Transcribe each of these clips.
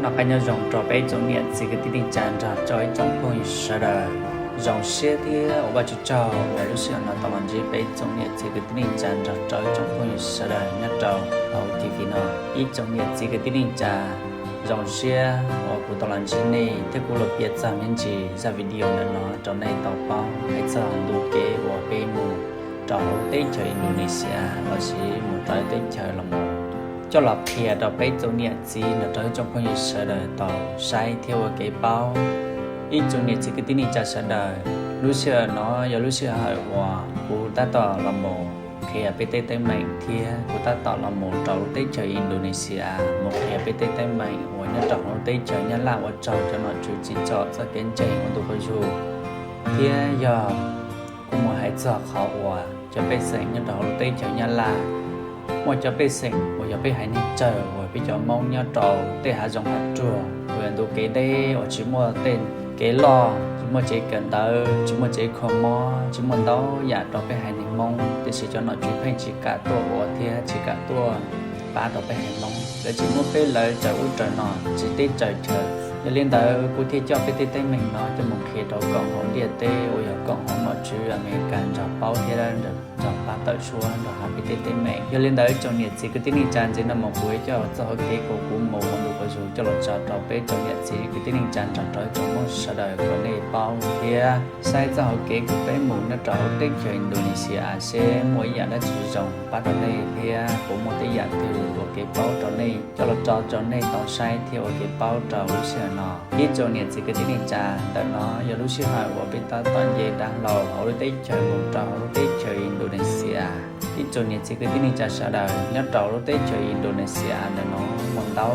Noj qab nyob zoo rau peb tsoom niam txiv kwv tij neej tsa nrog rau ib tsoom phooj ywg sawv daws. Zoo siab thiab ua Vajtswv tsaug uas lub sij hawm no tau los ntsib peb tsoom niam txiv kwv tij neej tsa nrog rau ib tsoom phooj ywg sawv daws nyob rau hauv T V no. Ib tsoom niam txiv kwv tij neej tsa, zoo siab uas kuv tau los ntsib nej thiab kuv los piav txog me ntsis zaj video ntawm no rau nej tau paub hais txog ntu kev uas peb mus rau hauv teb chaws Indonesia lossis mus rau teb chaws los mus coj los qhia rau peb tsoom niam txiv nrog rau ib tsoom phooj ywg sawv daws tau saib thiab ua kev paub. Ib tsoom niam txiv kwv tij neej tsa sawv daws, lub sij hawm no yog lub sij hawm uas kuv tab tom los mus qhia peb tej teeb meem thiab kuv tab tom los mus rau lub teb chaws Indonesia mus qhia peb tej teeb meem uas nyob rau hauv lub teb chaws Nyab Laj ua tsaug cov nom tswv tsim txom txoj kev ntseeg ua ntu ua zus. Thiab yog kuv mus hais txog qhov uas cov pej xeem nyob rau hauv lub teb chaws Nyab Laj, muaj cov pej xeem uas yog peb haiv neeg tsawg uas peb cov Hmoob nyob rau tej hav zoov hav tsuag uas yog ntu kev deb uas tsis muaj tej kev loj, tsis muaj tsev kawm ntawv, tsis muaj tsev kho mob, tsis muaj ntau yam rau peb haiv neeg Hmoob, tiam sis cov nom tswv pheej tsis kam tuaj ua thiab tsis kam tuaj pab rau peb haiv Hmoob. Lawv tseem muab peb lawv tsaws ub tsaws no, tsis teb tsaws chaw. Yog li ntawd kuv thiaj coj peb tej teeb meem no coj mus qhia rau koom haum ntiaj teb uas yog koom haum nom tswv Amelikas nrog paub thiab nrog pab tawm suab nrog hais peb tej teeb meem. Yog li ntawd tsoom niam txiv kwv tij neej tsa, ntxiv no mus kuv coj txoj hauv kev uas kuv mus ua ntu ua zus coj los tso rau peb tsoom niam txiv kwv tij neej tsa nrog rau ib tsoom Hmoob sawv daws kom nej paub thiab saib txoj hauv kev uas peb mus nyob rau hauv teb chaws Indonesia seb muaj ib yam dab tsi zoo pab rau nej thiab puas muaj tej yam twg ua kev paub rau nej coj los tso rau nej tau saib thiab ua kev paub rau lub sij hawm no. Ib tsoom niam txiv kwv tij neej tsa, ntawm no yog lub sij hawm uas peb tab tom nce dav hlau hauv lub teb chaws mus rau hauv lub teb chaws Indonesia. Ib tsoom niam txiv kwv tij neej tsa sawv daws, nyob rau lub teb chaws Indonesia ntawm no muaj ntau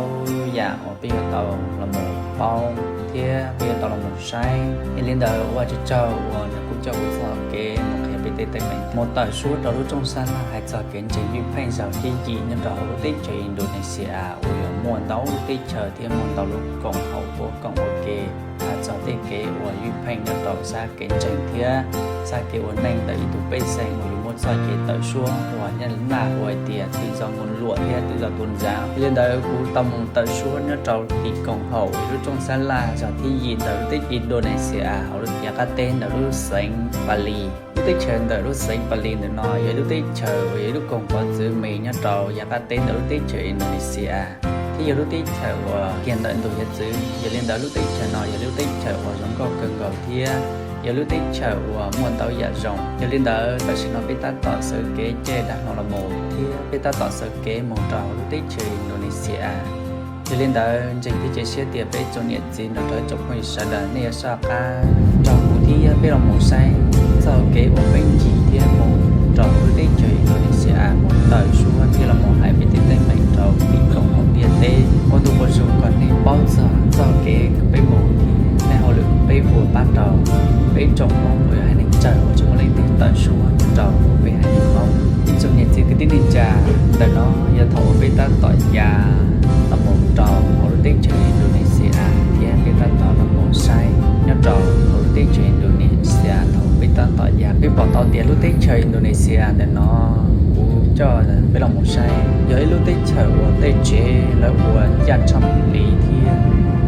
yam uas peb yuav tau los mus paub thiab peb yuav tau los mus saib. Yog li ntawd ua tsaug tsaug uas nws kuj coj kuv txoj hauv kev mus qhia peb tej teeb meem mus tawm suab rau lub rooj sab laj hais txog kev ntseeg ywj pheej zaum thib yim nyob rau hauv lub teb chaws Indonesia uas yog muaj ntau lub teb chaws thiab muaj ntau lub koom haum tuaj koom ua ke hais txog tej kev uas ywj pheej nyob rau sab kev ntseeg thiab sab kev ua neej ntawm ib tug pej xeem uas yus muaj txoj kev tawm suab uas nyab laj hu hais tias tự do ngôn luận thiab tự do tôn giáo. Yog li ntawd kuv tau mus tawm suab nyob rau tim koom haum lub rooj sab laj zaum thib yim ntawm lub teb Indonesia hauv lub yav qab teb ntawm lub xeev Pali. Lub teb chaws ntawm lub xeev Pali ntawm no yog ib lub teb chaws uas yog ib lub koog pov txwv me nyob rau yav qab teb ntawm lub teb chaws Indonesia thiab yog lub teb chaws uas kiag ntawm ntug hiav txwv. Yog li ntawd lub teb chaws no yog lub teb chaws uas zoo nkauj kawg nkaus thiab yog lub teb chaws uas muaj ntau yam zoo. Yog li ntawd tam sim no peb tab tom sawv kev caij dav hlau los mus thiab peb tab tom sawv kev mus rau hauv lub teb chaws Indonesia. Yog li ntawd ntseeg thiab cia siab tias peb tsoom niam txiv nrog rau ib tsoom phooj ywg sawv daws nej yuav soj qab nrog kuv thiab peb los mus saib txoj hauv kev uas peb ncig thiab mus rau hauv lub teb chaws Indonesia mus tawm suab thiab los mus hais peb tej teeb meem rau tim koom haum ntiaj teb ua ntu ua zus kom nej paub txog txoj hauv kev peb mus thiab hauj lwm peb ua pab rau peb tsoom Hmoob uas yog haiv neeg tsawg uas tsis muaj leej twg tawm suab rau peb haiv neeg Hmoob. Ib tsoom niam txiv kwv tij neej tsa, ntawm no yog thaum uas peb tab tom ya los mus rau hauv lub teb chaws Indonesia thiab peb tab tom los mus saib nyob rau hauv lub teb chaws Indonesia. Thaum peb tab tom ya peb pom tau tias lub teb chaws Indonesia ntawm no kuv coj peb los mus saib yog ib lub teb chaws uas tej tsev lawv ua ncaj tshaj li thiab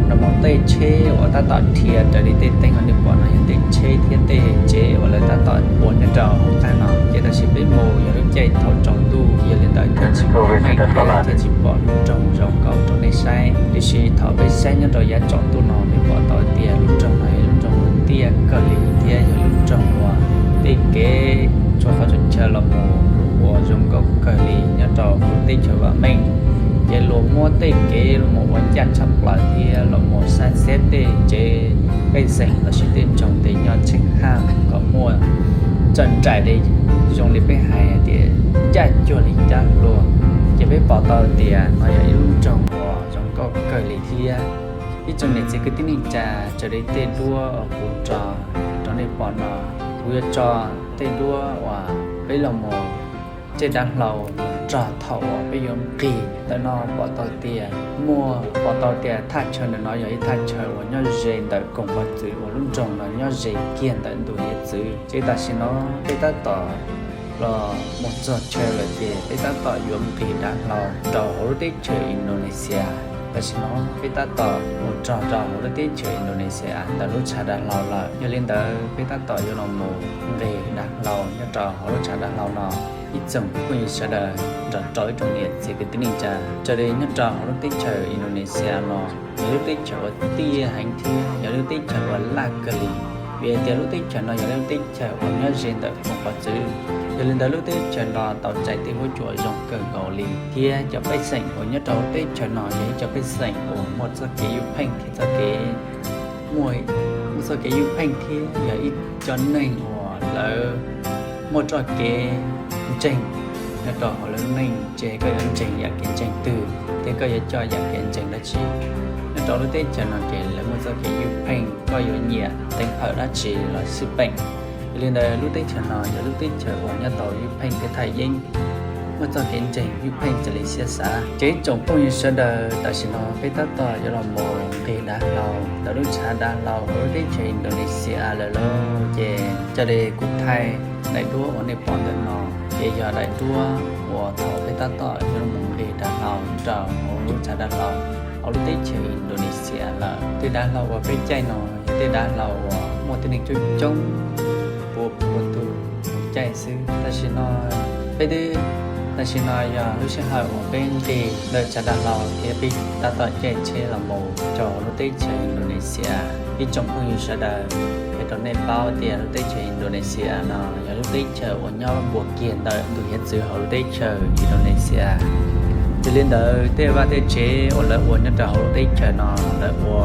los mus tej tsheb uas tab tom dhia raws li tej teeb uas nej pom no yog tej tsheb thiab tej tsev uas lawv tab tom ua nyob rau hauv qab no. Ces tam sim peb mus yog lub caij thaum tsaus ntuj, yog li ntawd thiaj tsis pom meej thiab thiaj tsis pom lub nroog zoo nkauj rau nej saib. Tiam sis thaum peb saib nyob rau yav tsaus ntuj no peb pom tau tias lub nroog no yog lub nroog uas tiaj kawg li thiab yog lub nroog uas tej kev txhua qhov txhua chaw los mus ua zoo nkauj kawg li nyob rau hauv teb chaws vam meej. Ces luag muab tej kev los mus ua ncaj tshaj plaws thiab los mus saib xeb tej tsev pej xeem lossis tej nroog tes nyob tsheej haj kom muaj txawm nraim li, zoo li peb hais tias ncaj cuag li cab hlua. Ces peb pom tau tias no yog ib lub nroog uas zoo nkauj kawg li thiab. Ib tsoom niam txiv kwv tij neej tsa, raws li tej duab uas kuv tso rau nej pom no, kuv yuav tso tej duab uas peb los mus caij dav hlau rog thaum uas peb yuav nqis ntawm no pom tau tias muaj pom tau tias thaj chaw ntawm no yog ib thaj chaw uas nyob ze ntawm koog pov txwv uas lub nroog no nyob ze kiag ntawm ntug hiav txwv. Ces tam sim no peb tab tom los mus txog chaw lawm ces peb tab tom yuav nqis dav hlau rau hauv lub teb chaws Indonesia. Tam sim no peb tab tom mus txog rau hauv lub teb chaws Indonesia ntawm lub tshav dav hlau lawm. Yog li ntawd peb tab tom yuav los mus nqis dav hlau nyob rau hauv lub tshav dav hlau no ib tsoom phooj ywg sawv daws nrog rau ib tsoom niam txiv kwv tij neej tsa. Raws li nyob rau hauv lub teb chaws Indonesia no yog lub teb chaws uas tiaj heev thiab yog lub teb chaws uas laj kawg li, vim hais tias lub teb chaws no yog lub teb chaws uas nyob ze ntawm koom pov txwv. Yog li ntawd lub teb chaws no tau txais tej huab cua zoo kawg nkaus li thiab cov pej xeem uas nyob rau lub teb chaws no yog ib cov pej xeem uas muaj txoj kev ywj pheej thiab txoj kev muaj, muaj txoj kev ywj pheej thiab yog ib cov neeg uas lawv muaj txoj kev ntseeg nyob rau hauv lawv lub neej. Ces koj yuav ntseeg yam kev ntseeg twg thiab koj yuav coj yam kev ntseeg dab tsi, nyob rau lub teb chaws no ces lawv muaj txoj kev ywj pheej, koj yuav nyiam teev hawm dab tsi los xij peem. Yog li ntawd lub teb chaws no yog lub teb chaws uas nyob tau ywj pheej thiab thaj yeeb, muaj txoj kev ntseeg ywj pheej raws li siab xav. Ces ib tsoom phooj ywg sawv daws, tam sim no peb tab tom yuav los mus nqis dav hlau ntawm lub tshav dav hlau hauv lub teb chaws Indonesia lawm lauj. Ces raws li kuv thaij daim duab uas nej pom ntawm no, ces yog daim duab uas thaum peb tab tom yuav los mus nqis dav hlau rau hauv lub tshav dav hlau hauv lub teb chaws Indonesia lawm. Tej dav hlau uas peb caij no yog tej dav hlau uas muaj tib neeg coob coob pua pua tus mus caij xwb. Tam sim no peb twb, tam sim no yog lub sij hawm uas peb nqis ntawm tshav dav hlau thiab peb tab tom caij tsheb los mus rau lub teb chaws Indonesia. Ib tsoom phooj ywg sawv daws, qhia rau nej paub tias lub teb chaws Indonesia no yog lub teb chaws uas nyob npuab kiag ntawm ntu hiav txwv hauv lub teb chaws Indonesia. Yog li ntawd tej vaj tej tsev uas lawv ua nyob rau hauv lub teb chaws no lawv ua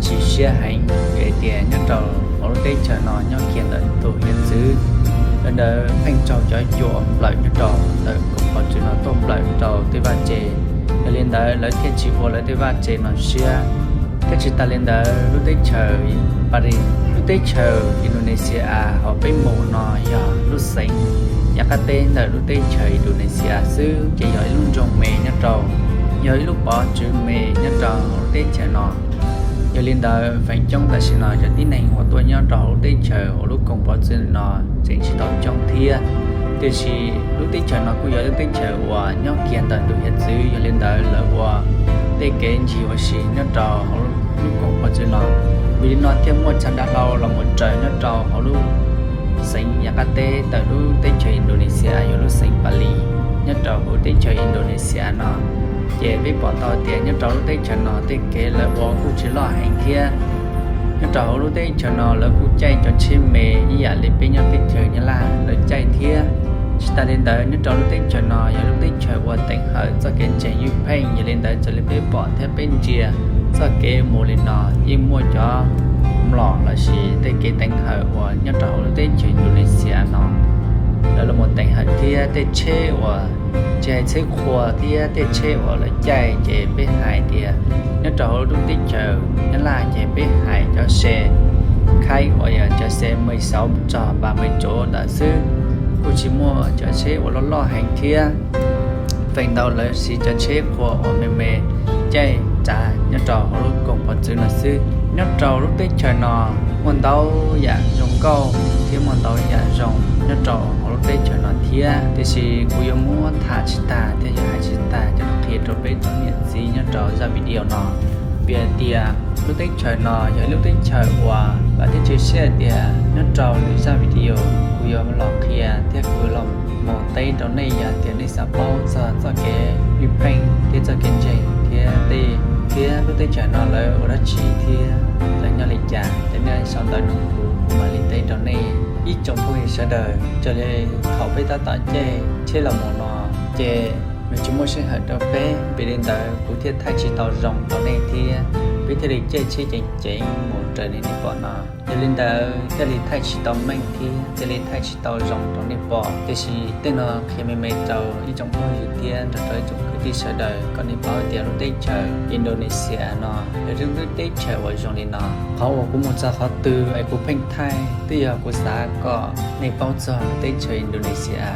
tsis siab heev, vim hais tias nyob rau hauv lub teb chaws no nyob kiag ntawm ntu hiav txwv, lawv ntawd pheej raug cov cua nplawm nyob rau ntawm koom pov txwv no tuaj nplawm rau tej vaj tsev. Yog li ntawd lawv thiaj tsis ua lawv tej vaj tsev no siab. Thiab tsis tas li ntawd lub teb chaws Paris, lub teb chaws Indonesia hauv peb mus no yog lub xeev yav qab teb ntawm lub teb chaws Indonesia xwb, ces yog ib lub nroog me nyob rau, yog ib lub pov txwv me nyob rau hauv lub teb chaws no. Yog li ntawd feem coob tam sim no cov tib neeg uas tuaj nyob rau hauv lub teb chaws uas lub koom pov txwv no tseem tsis tau coob thiab. Tiam sis lub teb chaws no kuj yog lub teb chaws uas nyob kiag ntawm ntu hiav txwv, yog li ntawd lawv ua tej kev ncig ua si nyob rau hauv lub koom pov txwv no. Vim li no thiaj muaj tshav dav hlau los mus raws nyob rau hauv lub xeev yav qab teb ntawm lub teb chaws Indonesia yog lub xeev Paris nyob rau hauv teb chaws Indonesia no. Ces peb pom tau tias nyob rau lub teb chaws no tej kev lawv ua kuj tsis loj heev thiab. Nyob rau hauv lub teb chaws no lawv kuj caij cov tsheb me ib yam li peb nyob teb chaws Nyab Laj lawv caij thiab. Tsis tas li ntawd nyob rau lub teb chaws no yog lub teb chaws uas teev hawm txoj kev ntseeg ywj pheej, yog li ntawd raws li peb pom thiab peb ntsia txoj kev mus li no yeej muaj cov mlom lossis tej kev teev hawm uas nyob rau hauv lub teb chaws Indonesia no lawv los mus teev hawm thiab tej tsheb uas tsis hais tsheb qhua thiab tej tsheb uas lawv caij ces peb hais tias nyob rau hauv lub teb chaws Nyab Laj ces peb hais cov xe khaib uas yog cov xe mười sáu txog ba mươi chỗ ntawd xwb, kuj tsis muaj cov tsheb uas loj loj heev thiab. Feem ntau lawv siv cov tsheb qhua uas me me caij tsav nyob rau hauv lub koom pov txwv no xwb. Nyob rau lub teb chaws no muaj ntau yam zoo nkauj thiab muaj ntau yam zoo nyob rau hauv lub teb chaws no thiab, tiam sis kuv yuav muab tham tsis tag thiab yuav hais tsis tag coj los qhia rau peb tsoom niam txiv nyob rau zaj video no. Vim hais tias lub teb chaws no yog ib lub teb chaws uas vam thiab cia siab tias nyob rau lwm zaj video kuv yuav los qhia thiab kuv los mus teb rau nej yog tias nej xav paub txog txoj kev ywj pheej thiab txoj kev ntseeg thiab tej, thiab lub teb chaws no lawv ua dab tsi thiab lawv nyob li cas, ces nej sau ntawv nug kuv, kuv mam li teb rau nej. Ib tsoom phooj ywg sawv daws, raws li thaum peb tab tom caij tsheb los mus no ces nws tsis muaj sij hawm rau peb, vim li ntawd kuv thiaj thaij tsis tau zoo rau nej thiab, peb thiaj li caij tsheb ceev ceev mus raws li nej pom no. Yog li ntawd thiaj li thaij tsis tau meej thiab thiaj li thaij tsis tau zoo rau nej pom. Tiam sis tej no qhia me me rau ib tsoom phooj ywg thiab nrog rau ib tsoom kwv tij sawv daws kom nej paub tias lub teb chaws Indonesia no yog ib lub teb chaws uas zoo li no. Qhov uas kuv mus txog qhov twg es kuv pheej thaij twb yog kuv xav kom nej paub txog lub teb chaws Indonesia.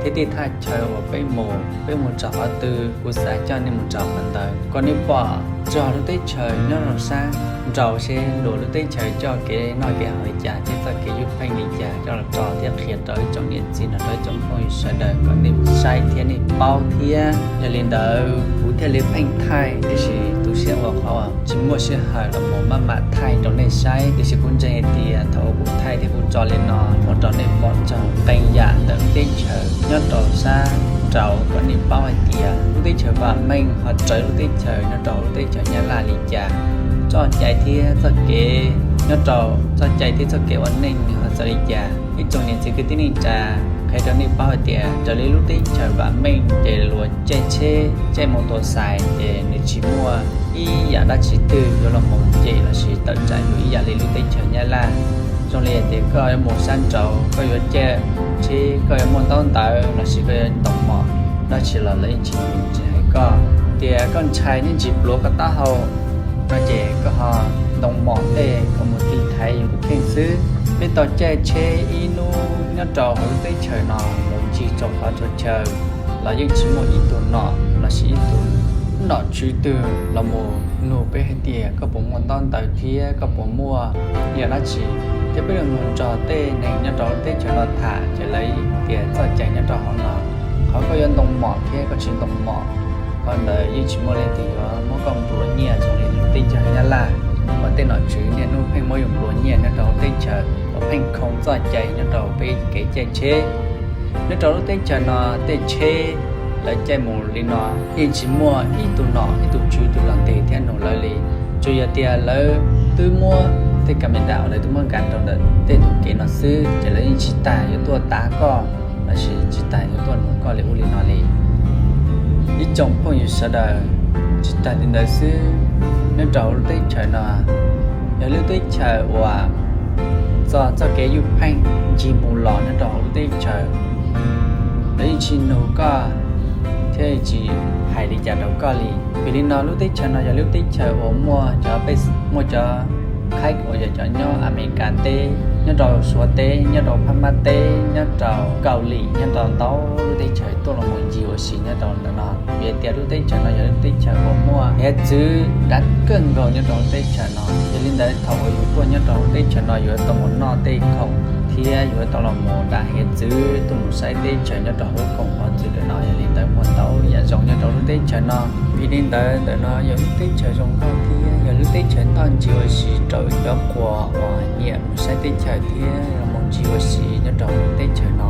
thiab tej thaj chaw uas peb mus, peb mus txog qhov twg kuv xav coj nej mus txog qhov ntawd kom nej pom txog lub teb chaws nyob rau sab nraud seb luag lub teb chaws coj kev noj kev haus li cas thiab txoj kev ywj pheej li cas coj los tso thiab qhia rau ib tsoom niam txiv no, rau ib tsoom phooj ywg sawv daws kom nej saib thiab nej paub thiab. Yog li ntawd kuv thiaj li pheej thaij, tiam sis tu siab ua qhov tsis muaj sij hawm los mus maj mam thaij rau nej saib. Tiam sis kuv ntseeg hais tias thaum uas kuv thaij thiab kuv tso li no ua rau nej pom txog qee yam ntawm lub teb chaws nyob rau sab nraud kom nej paub hais tias lub teb chaws vam meej ho raws lub teb chaws nyob rau lub teb chaws Nyab Laj li cas. Txoj cai thiab txoj kev nyob rau, txoj cai thiab txoj kev ua neej nws ho txawv li cas. Ib tsoom niam txiv kwv tij neej tsa, qhia rau nej paub hais tias raws li lub teb chaws vam meej ces luag caij tsheb caij mus tua xais ces nws tsis muaj ib yam dab tsi twg yuav los mus cem lossis tawm tsam yus ib yam li lub teb chaws Nyab Laj. Zoo li hais tias koj yuav mus sab nraud, koj yuav caij tsheb, koj yuav muaj ntaub ntawv lossis koj yuav ntoo mom dab tsi los lawv yeej tsis mus tsis hais koj. Tias koj ntshai nej ntsis pluav koj taub hau no ces koj ho ntoo mom tej koj mus tiv thaiv yus tus kheej xwb. Peb tau caij tsheb ib hnub nyob rau hauv lub teb chaws no mus ncig rau qhov txhua chaw los yeej tsis muaj ib tug nom lossis ib tug nom tswv twg los mus nug peb hais tias koj puas muaj ntaub ntawv thiab koj puas muaj yam dab tsi. Thiab peb los mus nrog tej neeg nyob rau lub teb chaws no tham ces lawv tias txoj cai nyob rau hauv no, qhov koj yuav ntoo mom thiab koj tsis ntoo mom, qhov ntawd yeej tsis muaj leej twg yuav muab koj nplua nyiaj zoo li lub teb chaws Nyab Laj uas tej nom tswv niaj hnub pheej muab yus nplua nyiaj nyob rau hauv teb chaws uas pheej khoo txoj cai nyob rau peb kev caij tsheb. Nyob rau lub teb chaws no tej tsheb lawv caij mus li no yeej tsis muaj ib tug nom ib tug tswv twg los nteg thiab nug lawv li. Tsuas yog tias lawv twb muab tej camera uas lawv twb muab nkav rau ntawm tej tus kev no xwb ces lawv yeej tsis tas yuav tuaj tav koj lossis tsis tas yuav tuaj nug koj li ub li no li. Ib tsoom phooj ywg sawv daws, tsis tas li ntawd xwb, nyob rau hauv lub teb chaws no yog lub teb chaws uas txog txoj kev ywj pheej ncig mus los nyob rau hauv lub teb chaws, lawv yeej tsis nug koj thiab tsis hais li cas rau koj li. Vim li no lub teb chaws no yog lub teb chaws uas muaj cov pej, muaj cov khaib uas yog cov nyob Amelikas teb, nyob rau Suav teb, nyob rau Phab Mab teb, nyob rau Kaus Lim, nyob rau ntau lub teb chaws tuaj los mus ncig ua si nyob rau ntawm no. Vim tias lub teb chaws no yog lub teb chaws uas muaj hiav txwv dav kawg nkaus nyob rau lub teb chaws no. Yog li ntawd thaum uas yus tuaj nyob rau lub teb chaws no yuav tau mus noj tej khoom thiab yuav tau los mus dav hiav txwv tuaj mus saib teb chaws nyob rau hauv koom hav txwv ntawm no. Yog li ntawd muaj ntau yam zoo nyob rau lub teb chaws no. Vim li ntawd ntawm no yog lub teb chaws zoo nkauj thiab yog lub teb chaws noj ncig ua si rau cov quas uas nyiam mus saib teb chaws thiab los mus ncig ua si nyob rau lub teb chaws no.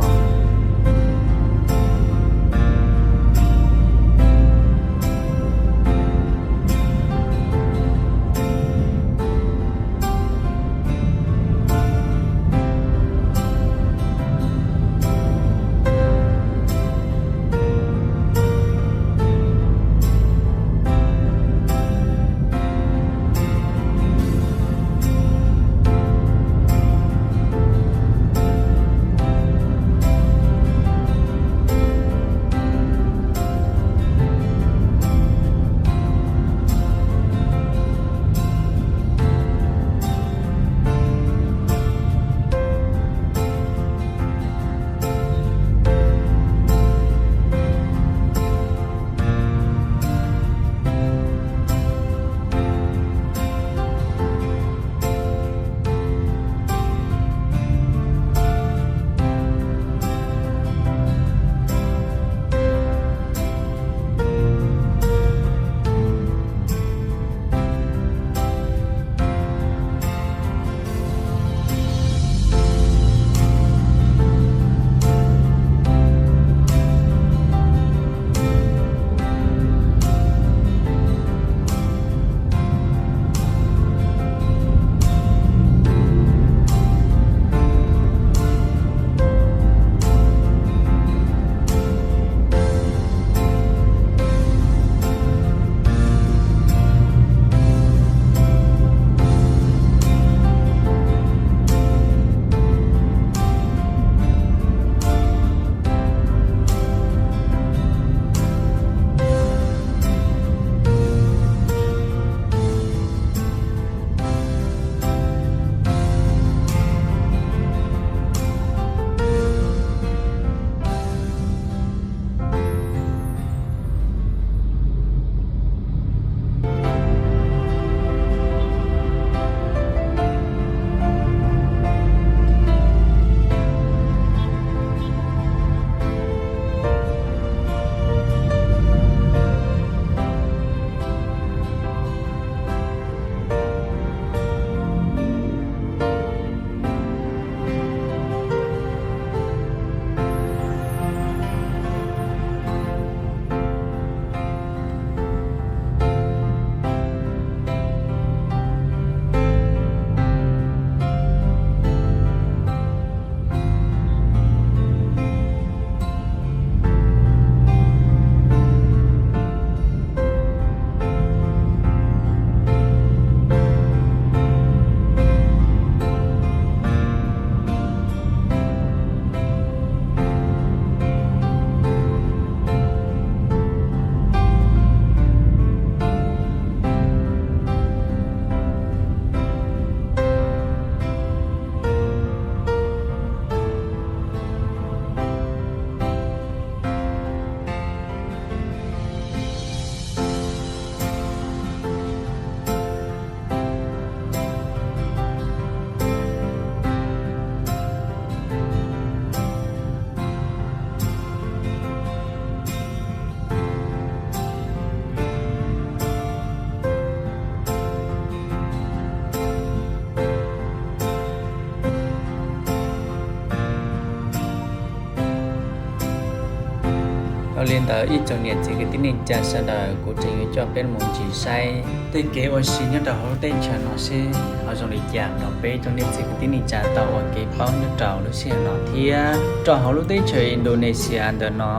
Yog li ntawd ib tsoom niam txiv kwv tij neej tsa sawv daws, kuv tseem yuav coj peb mus ncig saib tej kev ua si nyob rau hauv lub teb chaws no seb ho zoo li cas rau peb tsoom niam txiv kwv tij neej tsa tau ua kev paub nyob rau lub sij hawm no thiab. Rau hauv lub teb chaws Indonesia ntawm no,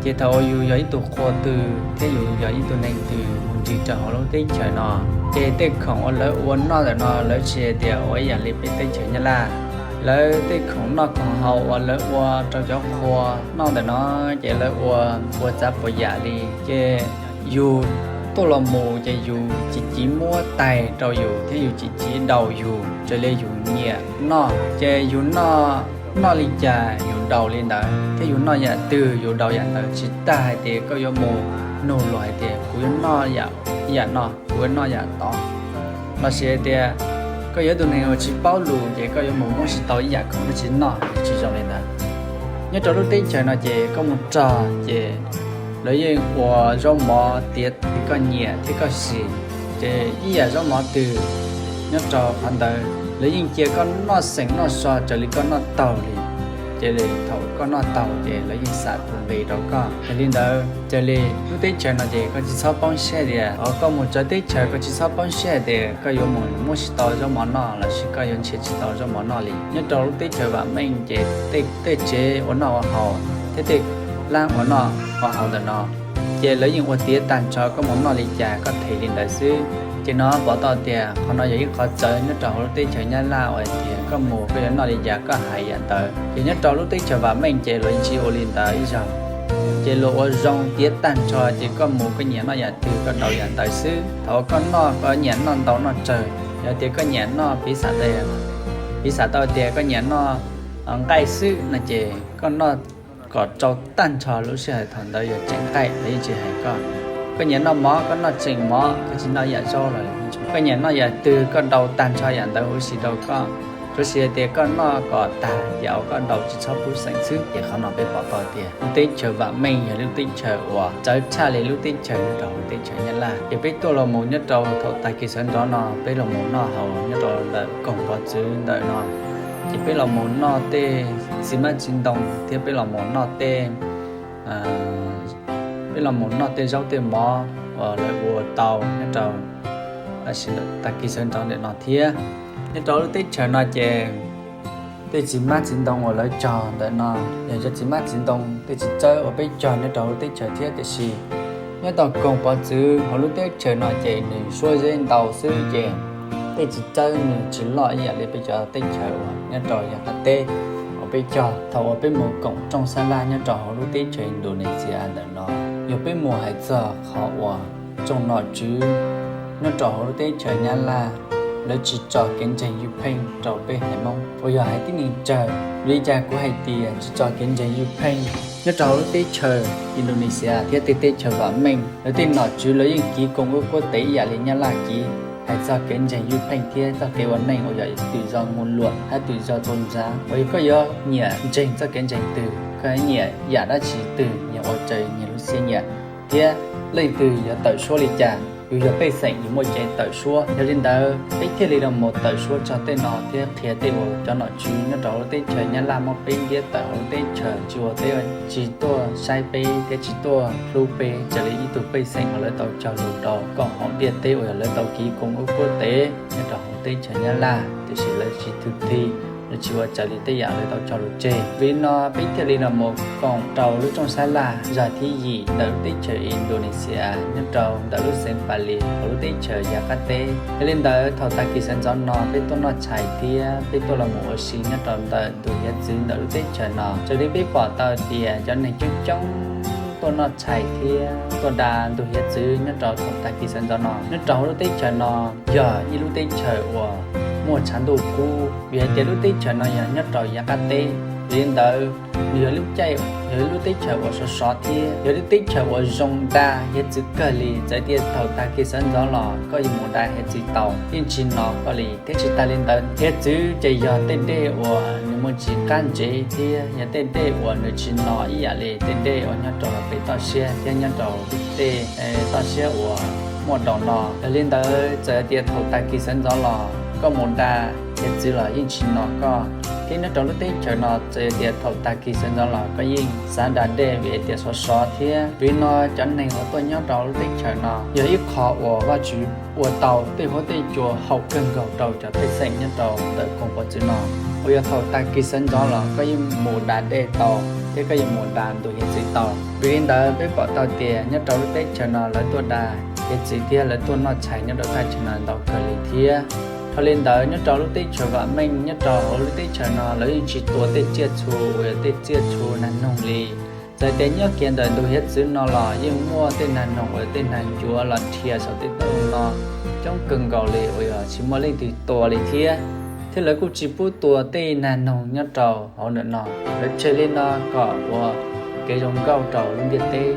ces thaum uas yus yog ib tug qhua twg thiab yus yog ib tug neeg twg mus ncig rau hauv lub teb chaws no, ces tej khoom uas lawv ua noj ntawm no lawv tsis hais tias ua ib yam li peb teb chaws Nyab Laj. Lawv tej khoom noj khoom haus uas lawv ua rau cov qhua noj ntawm no, ces lawv ua puas tsav puas yam li. Ces yus tuaj los mus ces yus tsis txhob muab tais rau yus thiab yus tsis txhob daus yus, raws li yus nyiam noj. Ces yus noj, noj li cas yus daus li ntawd, thiab yus noj yam twg yus daus yam ntawd, tsis tas hais tias koj yuav mus nug luag hais tias kuv yuav noj yam no, kuv yuav noj yam tod. Los sis hais tias koj yog tus neeg uas tsis paub lus ces koj yuav mus muab tsis tau ib yam khoom dab tsi noj, tsis zoo li ntawd. Nyob rau lub teb chaws no ces koj mus txog ces lawv yeej ua zaub mov tiav li koj nyiam thiab koj siv. Ces ib yam zaub mov twg nyob rau qhov ntawd lawv yeej cia koj noj xeem noj so raws li koj noj taug li. Ces thaum koj noj taug ces lawv yeej xam tus nqi rau koj. Yog li ntawd raws li lub teb chaws no ces koj tsis txhob poob siab tias, o, koj mus txawv teb chaws koj tsis txhob poob siab tias koj yuav mus muab tsis tau zaub mov noj los sis koj yuav nrhiav tsis tau zaub mov noj li. Nyob rau lub teb chaws vam meej ces tej tsev ua noj ua haus thiab tej lab ua noj ua haus ntawm no ces lawv yeej ua tiav tag nrho, koj mus noj li cas koj them li ntawd xwb. Ces no pom tau tias qhov no yog ib qhov txawv nyob rau hauv lub teb chaws Nyab Laj uas tias koj mus koj yuav noj li cas koj hais yam ntawd. Ces nyob rau lub teb chaws vam meej ces luag tsis ua li ntawd ib zaug. Ces luag ua zoo tiav tag nrho ces koj mus koj nyiam noj yam twg koj daus yam ntawd xwb. Thaum uas koj noj koj nyiam noj ntau noj tsawg, yog tias koj nyiam noj piv xam tau, piv xam tau tias koj nyiam noj nqaij xwb no ces koj noj kom tsau tag nrho lub sij hawm thaum ntawd yog tseem nqaij lawv yeej tsis hais koj. Koj nyiam noj mov koj noj tseem mov, koj tsis noj yam zaub los koj nyiam noj yam twg koj daus tag nrho yam ntawd huv si rau koj. Tsuav sis hais tias koj noj kom tag ces koj daus tsis txhob pub xeem xwb. Ces qhov no peb pom tau tias lub teb chaws vam meej yog lub teb chaws uas txawv tshaj li lub teb chaws nyob rau hauv teb chaws Nyab Laj. Ces peb tuaj los mus nyob rau thaum tag kis sawv ntxov no peb los mus noj haus nyob rau ntawm koog pov txwv ntawm no. Ces peb los mus noj tej txiv hmab txiv ntoo thiab peb los mus noj tej, peb los mus noj tej zaub tej mov uas lawv ua tau nyob rau tag kis sawv ntxov ntawm no thiab. Nyob rau lub teb chaws no ces tej txiv hmab txiv ntoo uas lawv cog ntawm no yog cov txiv hmab txiv ntoo tej txiv txawb uas peb cog nyob rau lub teb chaws thiab, tiam sis nyob tau koog pov txwv hauv lub teb chaws no ces nws suab zeb ntau xwb ces tej txiv txawb nws tsis loj ib yam li peb cov teb chaws uas nyob rau yav qab teb uas peb cog. Thaum uas peb mus koom rooj sab laj nyob rau hauv lub teb chaws Indonesia ntawm no, yog peb mus hais txog qhov uas tsoom nom tswv nyob rau hauv lub teb chaws Nyab Laj, lawv tsis tso kev ntseeg ywj pheej rau peb haiv Hmoob uas yog haiv tib neeg tsawg. Vim li cas kuv hais tias tsis tso kev ntseeg ywj pheej? Nyob rau hauv lub teb chaws Indonesia thiab tej teb chaws vam meej, lawv tej nom tswv lawv yeej kiv koom ua kuab tev ib yam li Nyab Laj kiv, hais txog kev ntseeg ywj pheej thiab txoj kev ua neej uas yog twm zos mus luam hab twm zos txaus ntxav uas yog koj yuav nyiam ntseeg txoj kev ntseeg twg, koj nyiam yam dab tsi twg, nyias ua raws nyias lub siab nyiam, thiab leej twg yuav tawm suab li cas, yus yog pej xeem yus muaj cai tawm suab. Yog li ntawd peb thiaj li los mus tawm suab txog tej no thiab qhia tej uas cov nom tswv nyob rau hauv lub teb chaws Nyab Laj muab peb ntiab tawm hauv lub teb chaws, tsis ua teb tsis tuaj saib peb thiab tsis tuaj hlub peb raws li ib tug pej xeem uas lawv tau cog lus rau koom haum ntiaj teb uas yog lawv tau kiv koom ua kuab tev nyob rau hauv teb chaws Nyab Laj, tiam sis lawv tsis thwm thi, lawv tsis ua raws li tej yam lawv tau cog lus tseg. Vim li no peb thiaj li los mus koom rau lub rooj sab laj zag thib yim ntawm lub teb chaws Indonesia nyob rau ntawm lub xeev Pali hauv lub teb chaws yav qab teb. Yog li ntawd thaum tag kis sawv ntxov no peb tuaj noj tshais thiab peb tuaj los mus ua si nyob rau ntawm ntug hiav txwv ntawm lub teb chaws no, raws li peb pom tau tias cov neeg coob coob tuaj noj tshais thiab tuaj da ntug hiav txwv nyob rau thaum tag kis sawv ntxov no. Nyob rau hauv lub teb chaws no yog ib lub teb chaws uas muaj tshav ntuj kub, vim hais tias lub teb chaws no yog nyob rau yav qab teb, vim li ntawd nws yog lub caij, yog lub teb chaws uas sov sov thiab yog lub teb chaws uas zoo da hiav txwv kawg li. Txawm tias thaum tag kis sawv ntxov los koj yuav mus da hiav txwv tau yeej tsis hnov koj li. Thiab tsis tas li ntawd, hiav txwv ces yog tej dej uas nws muaj tsis qab ntsev thiab yog tej dej uas nws tsis no ib yam li tej dej uas nyob rau pem toj siab thiab nyob rau tej toj siab uas muaj daus no. Yog li ntawd txawm tias thaum tag kis sawv ntxov los koj mus da hiav txwv los yeej tsis no koj. Thiab nyob rau lub teb chaws no txawm tias thaum tag kis sawv ntxov los koj yeej xav da dej vim tias sov sov thiab. Vim no cov neeg uas tuaj nyob rau lub teb chaws no yog ib qho uas Vajtswv ua tau tej huab tej cua haum kawg nkaus rau cov pej xeem nyob rau ntawm koog pov txwv no, uas yog thaum tag kis sawv ntxov los koj yeej mus da dej tau thiab koj yeej mus da ntug hiav txwv tau. Vim li ntawd peb pom tau tias nyob rau lub teb chaws no lawv tuaj da hiav txwv thiab lawv tuaj noj tshais nyob rau thaj chaw no ntau kawg li thiab. Dhau li ntawd nyob rau lub teb chaws vam meej nyob rau hauv lub teb chaws no lawv yeej tsis tua tej tsiaj txhu uas yog tej tsiaj txhu nag noog li. Txawm tias nyob kiag ntawm ntug hiav txwv no los yeej muaj tej nag noog uas tej nag ncuav los dhia saum tej toj no coob kawg nkaus li uas yog tsis muaj leej twg tua li thiab. Thiab lawv kuj tsis pub tua tej nag noog nyob rau hauv ntawm no, lawv tseg li no kom ua kev zoo nkauj rau lub ntiaj teb,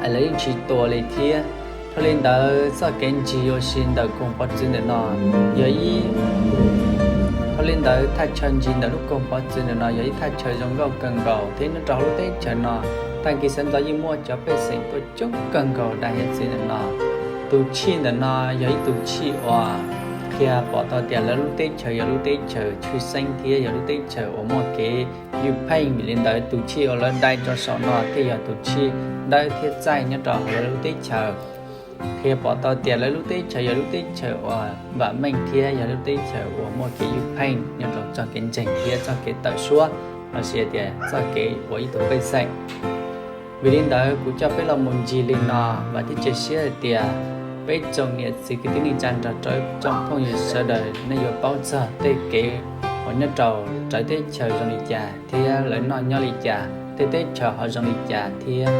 es lawv yeej tsis tua li thiab. Dhau li ntawd txoj kev ntsig ua si ntawm koog pov txwv ntawm no yog ib Dhau li ntawd thaj chaw ntsig ntawm lub koog pov txwv ntawm no yog ib thaj chaw zoo nkauj kawg nkaus thiab nyob rau hauv lub teb chaws no tag kis sawv ntxov yeej muaj cov pej xeem tuaj coob kawg nkaus da hiav txwv ntawm no. Tus chij ntawm no yog ib tug chij uas qhia pom tau tias lawv lub teb chaws yog lub teb chaws tshwj xeeb thiab yog lub teb chaws uas muaj kev ywj pheej. Vim li ntawd tus chij uas lawv dai rau saum no thiaj yog tus chij dawb thiab txaij nyob rau hauv lawv lub teb chaws, qhia pom tau tias lawv lub teb chaws yog lub teb chaws uas vam meej thiab yog lub teb chaws uas muaj kev ywj pheej nyob rau txoj kev ntseeg thiab txoj kev tawm suab lossis tias txoj kev ua ib tug pej xeem. Vim li ntawd kuv coj peb los mus ncig li no, vam thiab cia siab hais tias peb tsoom niam txiv kwv tij neej tsa nrog rau tsoom phooj ywg sawv daws nej yuav paub txog tej kev uas nyob rau rawv teb chaws zoo li cas thiab lawv noj nyob li cas, tej teb chaws ho zoo li cas thiab.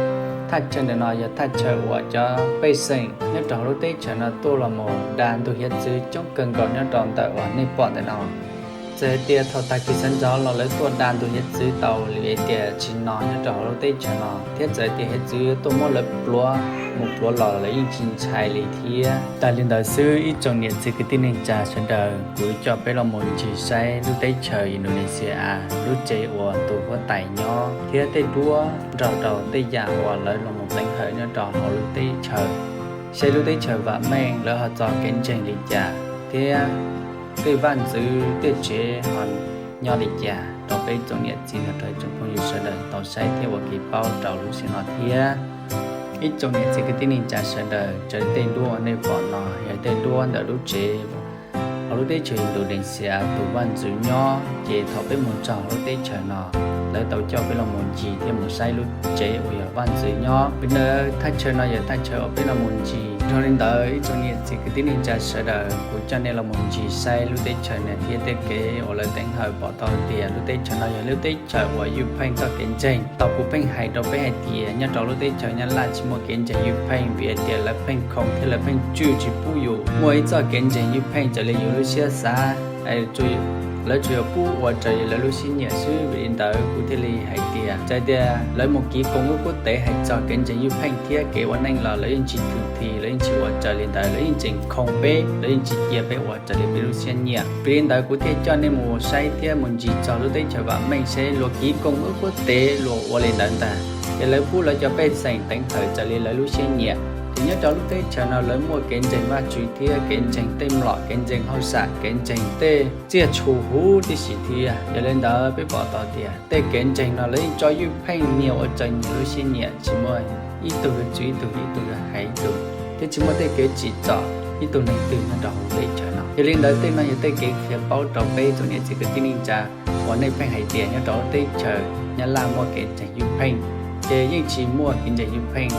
Thaj chaw ntawm no yog thaj chaw uas cov pej xeem nyob rau hauv lub teb chaws no tuaj los mus da ntug hiav txwv coob kawg nkaus nyob rau ntawm uas nej pom ntawm no. Txawm hais tias thaum tag kis sawv ntxov los lawv tuaj da ntug hiav txwv tau li tias tsis no nyob rau hauv lub teb chaws no, thiab txawm hais tias hiav txwv tuaj muab lawv pluav mus pluav los lawv yeej tsis ntshai li thiab. Tas li ntawd xwb ib tsoom niam txiv kwv tij neej tsa sawv daws, kuv coj peb los mus ncig saib lub teb chaws Indonesia, lub tsev uas tus huab tais nyob thiab tej duab nrog rau tej yam uas lawv los mus teev hawm nyob rau hauv lub teb chaws, saib lub teb chaws vam meej lawv ho txo kev ntseeg li cas thiab tej vaj ntxwv tej tsev ho nyob li cas rau peb tsoom niam txiv nrog rau tsoom phooj ywg sawv daws tau saib thiab ua kev paub rau lub sij hawm no thiab. Ib tsoom niam txiv kwv tij neej tsa sawv daws, raws li tej duab uas nej pom no yog tej duab ntawm lub tsev hauv lub teb chaws Indonesia tus vaj ntxwv nyob. Ces thaum peb mus txog lub teb chaws no, lawv tau coj peb los mus ncig thiab mus saib lub tsev uas yog vaj ntxwv nyob. Vim ntawd thaj chaw no yog thaj chaw uas peb los mus ncig. Dhau li ntawd ib tsoom niam txiv kwv tij neej tsa sawv daws, kuv coj nej los mus ncig saib lub teb chaws no thiab tej kev uas lawv teev hawm pom tau tias lub teb chaws no yog lub teb chaws uas ywj pheej txoj kev ntseeg. Tau kuv pheej hais rau peb hais tias nyob rau lub teb chaws Nyab Laj tsis muaj kev ntseeg ywj pheej vim hais tias lawv pheej khoom thiab lawv pheej tswj tsis pub yus muaj ib txoj kev ntseeg ywj pheej raws li yus lub siab xav. Lawv tsuas yog pub ua raws li lawv lub siab nyiam xwb. Vim li ntawd kuv thiaj li hais tias txawm tias lawv mus kis koom lub kuab tev hais txog kev ntseeg ywj pheej thiab kev ua neej los lawv yeej tsis thwm thi, lawv yeej tsis ua raws li ntawd, lawv yeej tseem khoom peb, lawv yeej tsis cia peb ua raws li peb lub siab nyiam. Vim li ntawd kuv thiaj coj nej mus saib thiab mus ncig txog lub teb chaws vam meej seb luag kis koom lub kuab tev luag ua li ntawd ntag, ces lawv pub lawv cov pej xeem teev hawm raws li lawv lub siab nyiam. Ces nyob rau lub teb chaws no lawv muaj kev ntseeg Vajtswv thiab kev ntseeg tej mlom, kev ntseeg hauj sam, kev ntseeg tej tsiaj txhu huv tib si thiab. Yog li ntawd peb pom tau tias tej kev ntseeg no lawv yeej tso ywj pheej nyias ua raws nyias lub siab nyiam, tsis muaj ib tug yuav tswv ib tug, ib tug yuav hais ib tug, thiab tsis muaj tej kev tsim txom ib tug neeg twg nyob rau hauv lub teb chaws no. Yog li ntawd tej no yog tej kev qhia paub rau peb tsoom niam txiv kwv tij neej tsa uas nej pheej hais tias nyob rau lub teb chaws Nyab Laj muaj kev ntseeg ywj pheej. Ces yeej tsis muaj kev ntseeg ywj pheej,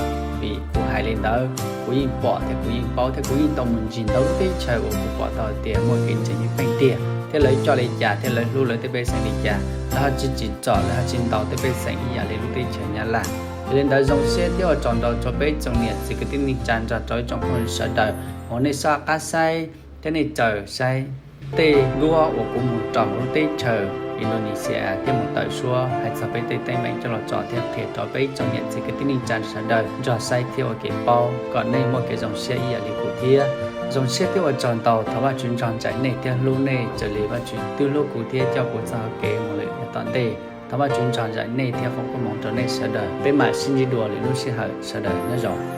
vim kuv hais li ntawd kuv yeej pom thiab kuv yeej paub thiab kuv yeej tau mus ncig ntau lub teb chaws uas kuv pom tau tias muaj kev ntseeg ywj pheej tiag, thiab lawv coj li cas thiab lawv hlub lawv tej pej xeem li cas, lawv ho tsis tsim txom, lawv ho tsis ntaus tej pej xeem ib yam li lub teb chaws Nyab Laj. Yog li ntawd zoo siab thiab ua tsaug ntau rau peb tsoom niam txiv kwv tij neej tsa nrog rau ib tsoom phooj ywg sawv daws uas nej soj qab saib thiab nej txawm saib tej duab uas kuv mus rau hauv lub teb chaws Indonesia thiab mus tawm suab hais txog peb tej teeb meem coj los tso thiab qhia rau peb tsoom niam txiv kwv tij neej tsa sawv daws nrog saib thiab ua kev paub kom nej muaj kev zoo siab ib yam li kuv thiab. Zoo siab thiab ua tsaug ntau, thov Vajtswv nrog nraim nej thiab hlub nej raws li Vajtswv twb hlub kuv thiab coj kuv txoj hau kev mus lawm yav tom ntej. Thov Vajtswv nrog nraim nej thiab foom koob hmoov rau nej sawv daws. Peb mam sib ntsib dua lwm lub sij hawm, sawv daws nyob zoo.